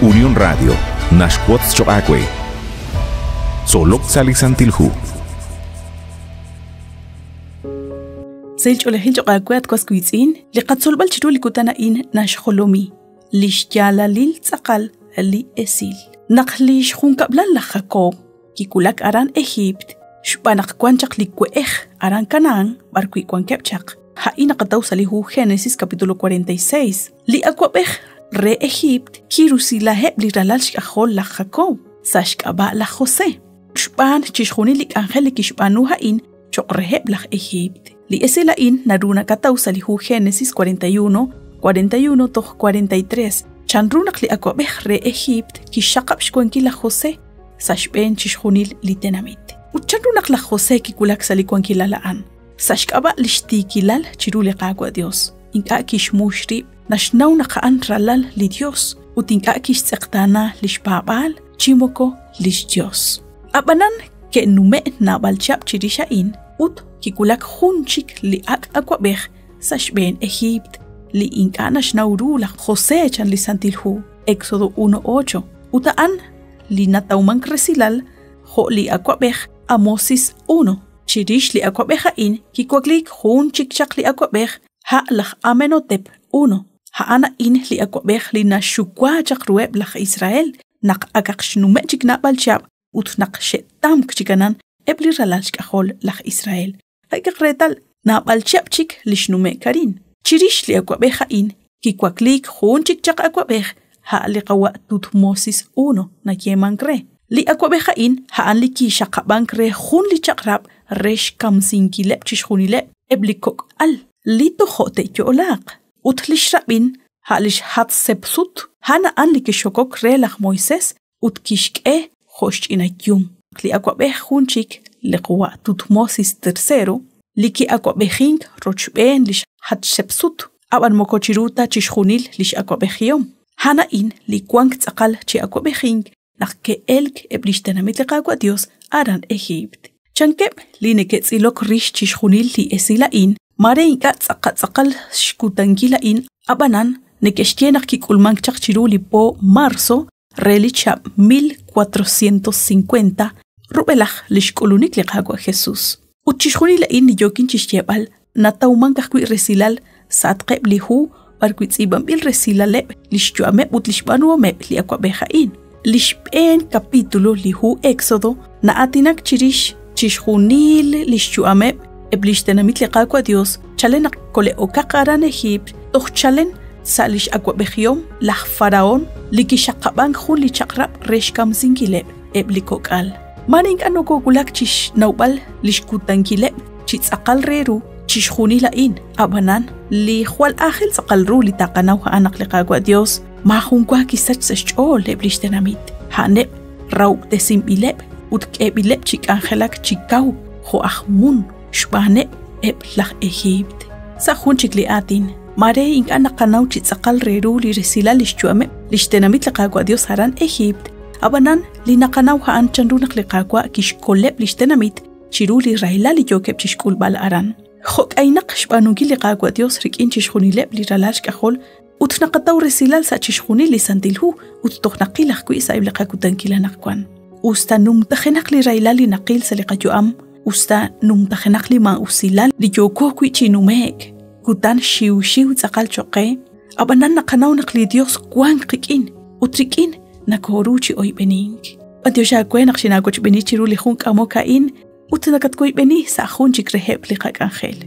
Unión Radio, naxwotz choq' aawe. Tzolok sa' li Santil Hu. Sahil ch'oolejil choq' aawe at was wiitz'in, li qatzolb'al chiru li kutan a'in naxjolomi li xyaalalil tz'aqal li esil. Naq li xjunkab'lal laj Jacob kiwulak aran Ejiipt xb'aan naq wan chaq li we'ej aran Canaán b'arwi' wankeb' chaq. A'in naqataw sa' li hu Génesis capítulo 46. Li awab'ej re Ejiipt kirusilaheb' li ralal xk'ajol laj Jacob sa' xk'ab'a' laj José xb'aan chixjunil li k'anjel li kixb'aanu a'in cho'q reheb' laj Ejiipt. Li esil a'in naru nakataw sa' li hu Génesis 41, 41 toj 43. Chanru naq li awab'ej re Ejiipt kixxaqab' xwankil laj José sa' xb'een chixjunil li tenamit. Ut chanru naq laj José kiwulak sa' li wankilal a'an? Sa' xk'ab'a' li xtiikilal chiru li Qaawa' Dios. Ink'a' kixmux rib', naxnaw naq a'an ralal li Dios ut ink'a' kixtz'eqtaana li xpaab'aal chi moko li xYos. Ab'anan ke'nume' naab'al chihab' chirix a'in ut kiwulak jun chik li ak' awab'ej sa' xb'een Ejiipt li ink'a' naxnaw ru laj José chan li Santil Hu, Éxodo 1:8, ut a'an li natawmank resilal jo' li awab'ej Amosis 1. Chirix li awab'ej a'in kiwakliik jun chik chaq li awab'ej a' laj Amenhotep 1. A'an a'in li awab'ej li naxxuwa chaq ruheb' laj Israel naq akaq xnume' chik naab'al chihab' ut naq xe'tamk chi kanan eb' li ralal xk'ajol laj Israel. Qak'ehaq reetal naab'al chihab' chik li xnume'k arin. Chirix li awab'ej a'in kiwakliik jun chik chaq awab'ej a' li qawa' Tutmosis 1 nayeemank re. Li awab'ej a'in a'an li kixaqab'ank re jun li chaq'rab' re xkamsinkileb' chixjunileb' eb' li kok'al li tojo' te'yo'laaq. Ut li xrab'in a' lix Hatshepsut a'an a'an li kixokok re laj Moisés ut kixk'e jo' xch'ina yum. Li awab'ej jun chik li qawa' Tutmosis III li ki'awab'ejink rochb'een lix Hatshepsut, ab'an moko chiru ta chixjunil li x'awab'ejihom. A'an a'in li wank tz'aqal chi awab'ejink naq ke'elk eb' li xtenamit li Qaawa' Dios aran Ejiipt. Chankeb' li neke'tz'ilok rix chixjunil li esil a'in, mare ink'a' tz'aqal xkutankil a'in, ab'anan neke'xye naq kik'ulmank chaq chiru li po marzo re li chihab' 1450 rub'elaj li xk'ulunik li Qaawa' Jesús. Ut chixjunil a'in li yookin chi xyeeb'al natawmank ajwi' resilal sa'atqeb' li hu b'arwi' tz'iib'anb'il resilaleb' li xyu'ameb' ut li xb'aanuhomeb' li awab'ej a'in. Li xb'een capítulo li hu Éxodo na'aatinak chirix chixjunil li xyu'ameb' eb' li xtenamit li Qaawa' Dios chalen naq kole'okaq aran Ejiipt toj chalen sa' li x'awab'ejihom laj Faraón li kixaqab'ank jun li chaq'rab' re xkamsinkileb' eb' li kok'al. Mare ink'a' nokoowulak chi xnawb'al li xkutankileb' chi tz'aqal re ru chixjunil a'in, ab'anan li jwal aajel tz'aqal ru li taqanaw a'an naq li Qaawa' Dios maajun wa kisach sa' xch'ool eb' li xtenamit. A'aneb' rahob'tesinb'ileb' ut k'eeb'ileb' chi k'anjelak chi kaw jo' aj mun xb'aaneb' eb' laj Ejiipt. Sa' jun chik li aatin, mare ink'a' naqanaw chi tz'aqal re ru li resilal li xyu'ameb' li xtenamit li Qaawa' Dios aran Ejiipt, ab'anan li naqanaw a'an chanru naq li Qaawa' kixkoleb' li xtenamit chiru li rahilal li yookeb' chi xk'ulb'al aran. Jo' k'aynaq xb'aanunkil li Qaawa' Dios rik'in chixjunileb' li ralal xk'ajol ut naqataw resilal sa' chixjunil li Santil Hu ut toj naqil ajwi' sa'eb' li qakutankil anaqwan. Usta numtajenaq li rahilal li naqil sa' li qayu'am, usta numtajenaq li maa'usilal li yooko wi' chi nume'k, kutan xiwxiw tz'aqal cho'q qe, ab'anan naqanaw naq li Dios wank qik'in ut rik'in nakooru chi oyb'enink. B'antiox aawe naq xinaawochb'eni chiru li jun k'amok a'in ut nakatwoyb'eni sa' jun chik reheb' li qak'anjel.